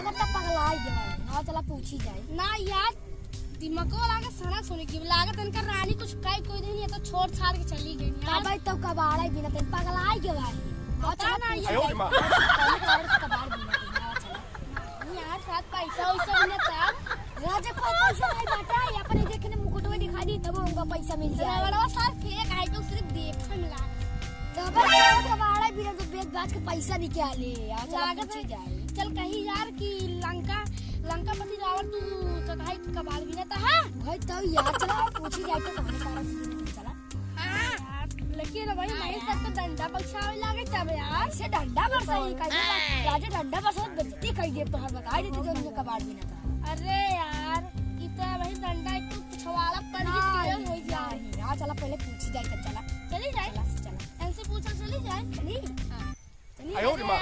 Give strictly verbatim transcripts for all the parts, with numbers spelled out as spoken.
कब तक पगलाई गवा है? हाँ, चला पूछी जाए। ना यार, दिमागो लागे सनक सुनी की लागत इनका रानी कुछ कई कोई दिन ये तो छोड़ छाड़ के चली गई यार। तबे तो कबाड़ा ही बिनत है, पगलाई गवा है। हाँ, पता चला ना पूछी ये जाए। कौन कबाड़ बिनत है, हाँ, चला। नहीं यार, साथ पैसा वैसा भी ना था। राजा पास पैसा नहीं बाटा, ये अपने देखने मुकुटवा दिखा दी, तब उनका पैसा मिल जाए। रबड़वा सार फेंक आई तो सिर्फ देखन लाग। तब कबाड़ा बिनत तो बेच बाच के पैसा निकाले, यार, चला लागत पूछी है। जाए। चल कही यार कि लंका, लंकापति रावण तू तो कहे कि कबाड़ बिनत है। भाई, तब यार चला पूछी जाए तो कहाँ सारा चीज़ चला। हाँ। यार, लेकिन भाई, हाँ भाई यार। सब तो डंडा बरसावे लागे तब यार। ऐसे डंडा बरसाई कहीं ना, राजू डंडा बरसात बेइज्जती कई दे तो हर बताई देते जो उनके कबाड़ बिनत है। अरे यार, ई तो भाई डंडा एक तो पिछवाड़ा पड़ गई, हाँ, तेल हो गया। नहीं, हाँ, चला पहले पूछी जाए तब चला। चली जाए? चला, चला। इनसे पूछल चली जाए? चली? हाँ। चली आयो रे माँ।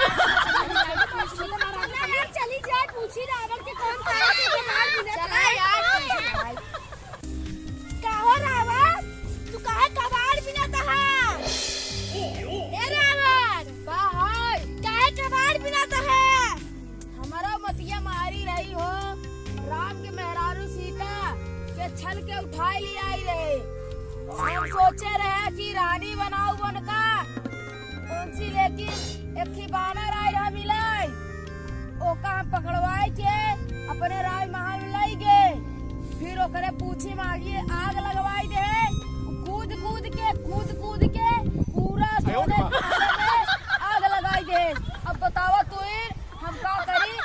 चली जाए, पूछी रावण के कौन कहा से कबाड़ बिनत है। चला यार, चली जाए। का हो रावण, तू काहे कबाड़ बिनत है? ए रावण, का है? काहे कबाड़ बिनत है? हमारा मतिया मारी रही हो, राम के मेहरारू सीता के छल के उठाए ले आई रहे। हम सोचे रहे कि रानी बनाऊ बनका, कौन सी, लेकिन एक ही बानर आए रहा मिलाई, ओका हम पकड़वाए के अपने राजमहल में लाई गए। फिर ओकरे पूछी में आगी आग लगवाई दे, कूद कूद के, कूद कूद के पूरा सोने खाने में आग लगाई दे। अब बतावा तू ही, हम का करी?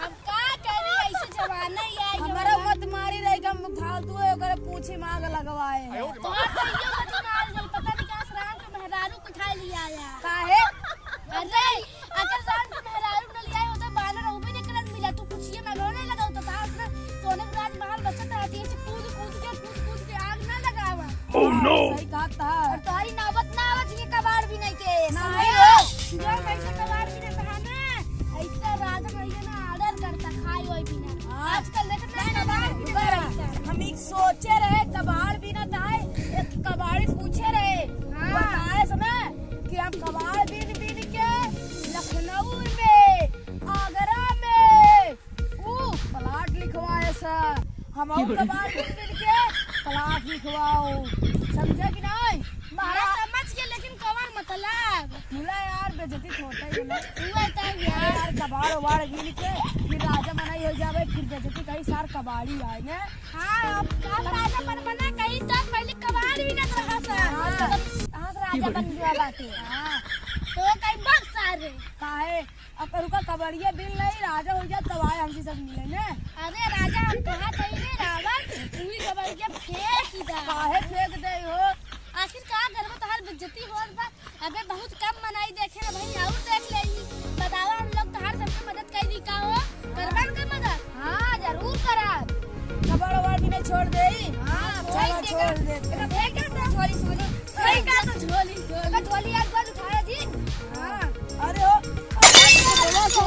हम का करी? ऐसे जमाना ही आई हमारा जमाना। मत मारी रही, हम फालतू है, ओकरे पूछी में आग लगवाए हैं। तोहार तो इहो मत मार गई, पता नहीं कहाँ से राम के मेहरारू को उठा लिया आया। काहे? अरे, अगर राम के मेहरारू न लिया होता, बानर रहू भी नहीं करत मिला, तू कुछ ये ना रोने लगा होता, था उसने सोने के राजमहल बसत रहती है, ऐसे कूद कूद के, कूद कूद के आग ना लगावा। Oh no! सही कहा था। और तुम्हारी नौबत ना आवत ये कबाड़ बिनई के, नहीं समझे? हो? जो पैसा कबाड़ बिनत है ना, ऐसा राजा भैया ना order करता, खाई होई बिना। हाँ। आजकल देखत ना, नहीं, नहीं, कबाड़ नहीं, बिनत नहीं। हम एक सोचे रहे, कबाड़ बिनत है, एक कबाड़ी पूछे रहे। हाँ। बताए समय कि हम कबाड़ बीन बीन के लखनऊ में, आगरा में, ऊ प्लाट लिखवाए सा, हम और कबाड़ बीन बीन के प्लाट लिखवाओ, समझे कि नहीं? मारा समझ के, लेकिन कवन मतलब? मुला यार, बेइज्जती होता ही है ना। हुआ था यार। यार, कबाड़ उबाड़ बीन के फिर राजा मनाई हो जावे, फिर बेइज्जती कहीं सार कबाड़ी आए ने। हाँ, अब, अब राजा बन बना कहीं तो पहले कबाड़ बिनत रहा था। हाँ। अब राजा बन गया बाटे। हाँ। तो कहीं बक्सा रे। काहे? अब रुका, कबाड़िया बिन नहीं, राजा हो जाए तब आए हमसे सब मिले ने। अरे राजा, हम कहा थे ने रावण, तू ही कबाड़िया फेंक ही दा। काहे फेंक दे हो? आखिर का घर में तोहार बेइज्जती होत बा? अबे बहुत कम मनाई देखे ना भाई, और देख ले ही। बतावा, हम लोग तोहार सबके मदद करी का हो? करबन का मदद? हाँ, जरूर करब। कबाड़ उबाड़ भी नहीं छोड़ देई। हाँ, चलो, छोड़ दे। छोड़ दे। फेंक दे तो झोली, झोली। फेंक दे तो झोली, झोली। तो झोली एक बार उठाया जी। हाँ। अरे हो। अरे हो।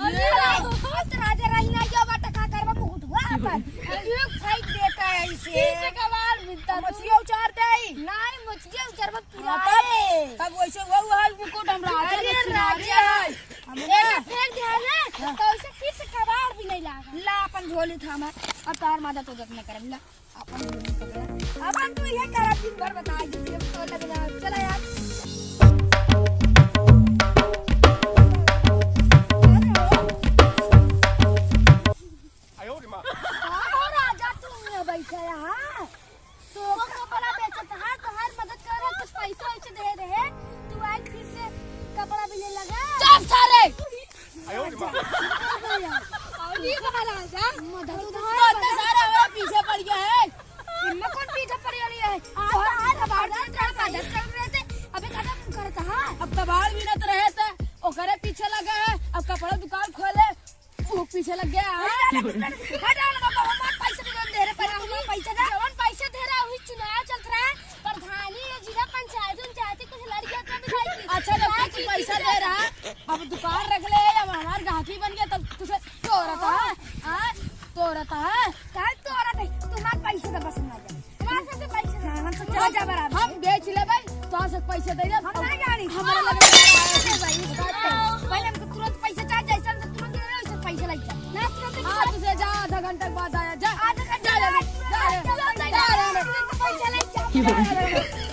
अरे हो। तो राजा रही ना, जो बात का करबा मुकुट हुआ अपन। अरे फेंक देता है इसे। इसे कबाड़ मिलता तू। मछलियाँ उचार दे। नहीं, मछलियाँ उचारबा हाँ, तब, तब वैसे हुआ, हुआ है, मुकुट हम राजा अरे, के किनारे राजा। है। हम एक ना फेंक दिया है, हाँ। तो उसे फिर से कबाड़ भी नहीं लागा। ला, अपन झोली थामा, अब तार माता तो जतना करम ला, अपन झोली पकड़ा। अपन तो ये करब दिन भर बताई, ये तो लगना, चला यार। आयो रे माँ। का हो राजा, तू यहाँ बैठा है, हाँ? तो कपड़ा बेचत है, तोहार मदद करे, कुछ पैसा वैसे दे रहे, तू आज फिर से कपड़ा बीने लगा। चुप सारे। आयो रे माँ। और ये कहाँ राजा? मदद तो उधार इतना सारा हमारे पीछे पड़ गया है। इनमें कौन पीछे पड़ गया है? आज तो आज हमारे मदद कर रहे थे, अबे खत्म करता है। अब कबाड़ बीनत रहे थे, ओकरे पीछे लगा है, अब कपड़ा दुकान खोले, वो पीछे लग गया। अरे, अरे, अरे, हट, हट, बाबा, हमार पैसा तो दे रहे, पर हम पैसा ना। जवन पैसा दे रहा, वही चुनाव चलत रहा, प्रधानी या जिला पंचायत, पंचायती कुछ लड़ गया तो विधायक जी। अच्छा, जब विधायक तू जी पैसा दे रहा, अब दुकान रख ले, अब हमार गाहकी बन गया, तब तुझे तोरत है, हाँ, तोरत है। काहे तोरत है? तुम्हार पैसा तो बस ना जाए। हमारे सबसे पैसे दे। हाँ, हम सब हम, राजा बराबर। हम बेच लेबै, तोहर सब पैसे दे देब। हम ना जानी। हमारे लगे पैसे भाई, इस बात पे। पहले हमको तुरंत पैसे चाहे, जैसे हमसे तुरंत दे रहे, वैसे पैसा लग जा। नाच करते हाँ, तुझे जा, आधा घंटा के बाद आया, जा। आधा घंटा जा रे, जा रे, जा रे, जा रे। पैसा लग जा।